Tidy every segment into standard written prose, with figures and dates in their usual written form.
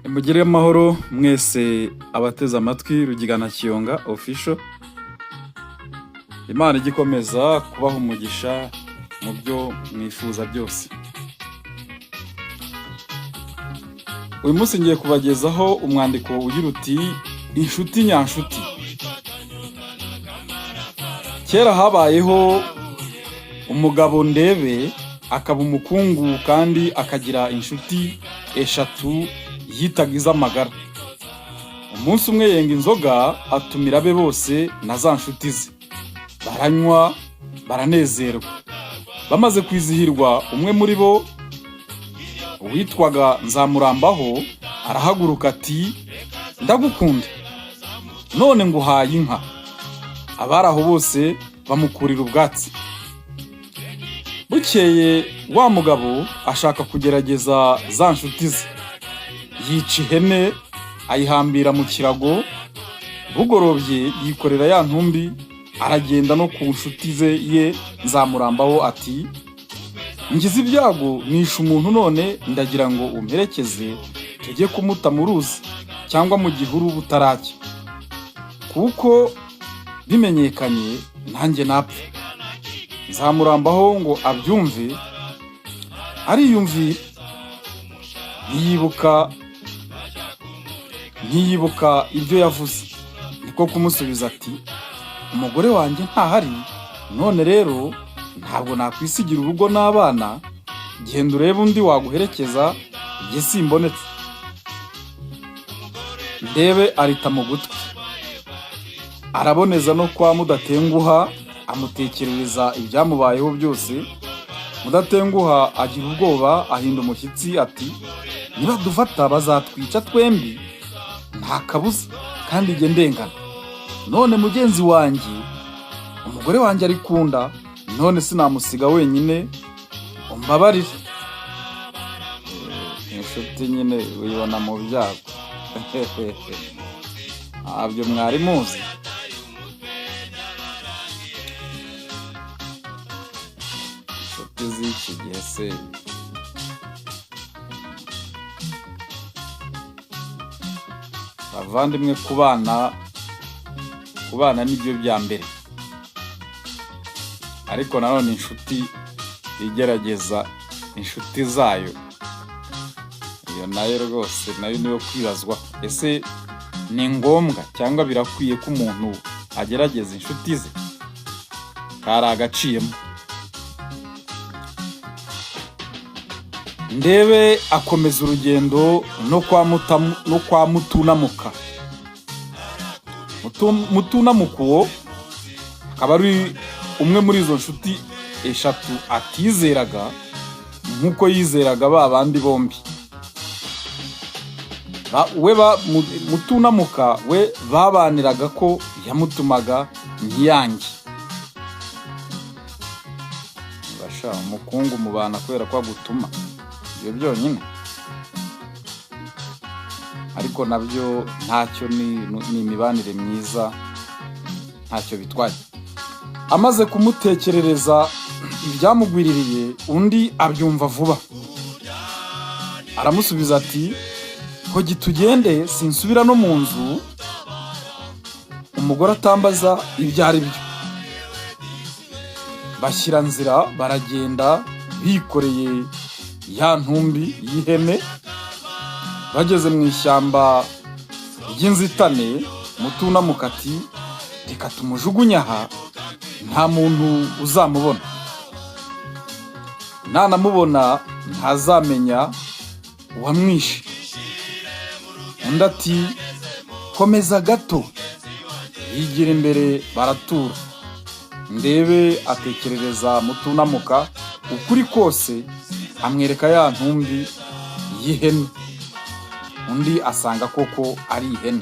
Mugire amahoro mwese abateze amatwi Rugigana Kiyonga Official. Imana ijya ikomeza kubaha umugisha mu byo mwifuza byose. Uyu munsi ngiye kubagezaho umwandiko ugira uti: "Inshuti nyanshuti". Kera habayeho umugabo Ndebe, akaba umukungu kandi akagira inshuti eshatu yitaga iz'amagara. Umunsi umwe yenga inzoga, atumira abe bose na za nshuti ze, baranywa baranezerwa. Bamaze kwizihirwa, umwe muri bo witwaga Nzamurambaho arahaguruka ati: "Ndagukunda, none nguhaye inka". Abari aho bose bamukurira ubwatsi. Bukeye wa mugabo ashaka kugerageza za nshuti ze, yica ihene ayihambira mu kirago. Bugorobye yikorera ya ntumbi, aragenda no ku nshuti ze ye Nzamurambaho ati: "Ngize ibyago, nishe umuntu, none ndagira ngo umperekeze tujye kumuta mu ruzi cyangwa mu gihuru butaracya, kuko bimenyekanye nanjye napfa". Nzamurambaho ngo abyumve ariyumvira, ntiyibuka ibyo yavuze, niko kumusubiza ati: "Umugore wanjye ntahari, none rero ntabwo nakwisigira urugo n'abana. Genda urebe undi waguherekeza, igihe simbonetse". Ndebe arita mu gutwi, araboneza no kwa Mudatenguha, amutekerereza ibyamubayeho byose. Mudatenguha agira ubwoba, ahinda umushyitsi ati: "Nibadufata bazatwica twembi nta kabuza, kandi njye ndengana. None mugenzi wanjye, umugore wanjye ari kunda, none sinamusiga wenyine, umbabarire". Inshuti nyine uyibona mu byago. Ntabyo mwari muzi. Inshuti z'iki gihe se? Bavandimwe, kubana nibyo bya mbere, ariko nanone inshuti igerageza inshuti zayo, iyo nayo rwose nayo niyo kwibazwa. Ese ni ngombwa cyangwa birakwiye ko umuntu agerageza inshuti ze? Kari agaciyemo. Ndebe akomeza urugendo no kwa Mutunamuka. Mutunamuka uwo akaba ari umwe muri izo nshuti eshatu atizeraga nk'uko yizeraga ba bandi bombi. We Mutunamuka we babaniraga ko yamutumaga ntiyange. Basha umukungu mubana kubera ko agutuma, ibyo byonyine, ariko nabyo ntacyo, ni imibanire myiza, ntacyo bitwaye. Amaze kumutekerereza ibyamugwiririye, undi abyumva vuba, aramusubiza ati: "Hogi tugende, sinsubira no mu nzu umugore atambaza ibyo ari byo". Bashyira nzira, baragenda bikoreye ya ntumbi y'ihene. Bageze mu ishyamba ry'inzitane, Mutunamuka ati: "Reka tumujugunye aha, nta muntu uzamubona, nanamubona ntazamenya uwamwishe". Undi ati: "Komeza gato". Yigira imbere, baratura. Ndebe atekerereza Mutunamuka ukuri kose, amwereka ya ntumbi y'ihene. Undi asanga koko ari ihene.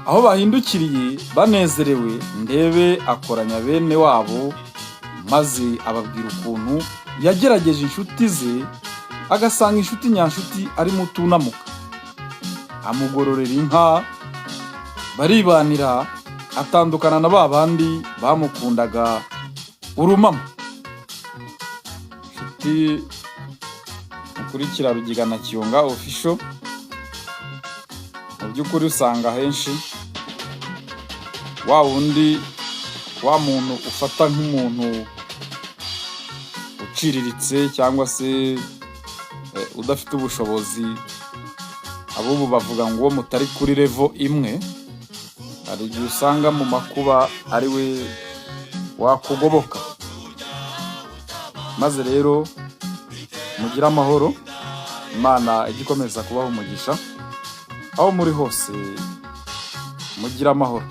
Aho bahindukiriye banezerewe, Ndebe akoranya bene wabo maze ababwira ukuntu yagerageje inshuti ze, agasanga inshuti nyanshuti ari Mutunamuka. Amugororera inka, baribanira, atandukana na ba bandi bamukundaga urumamo. Inshuti mu Mukurikira Rugigana Kiyonga Official, mu by'ukuri usanga ahenshi wa wundi, wa muntu ufata nk'umuntu uciriritse cyangwa se udafite ubushobozi, abubu bavuga ngo uwo mutari kuri level imwe, hari igihe usanga mu makuba ari we wakugoboka. Maze rero mugire amahoro, Imana ijye ikomeza kubaha umugisha aho muri hose, mugire amahoro.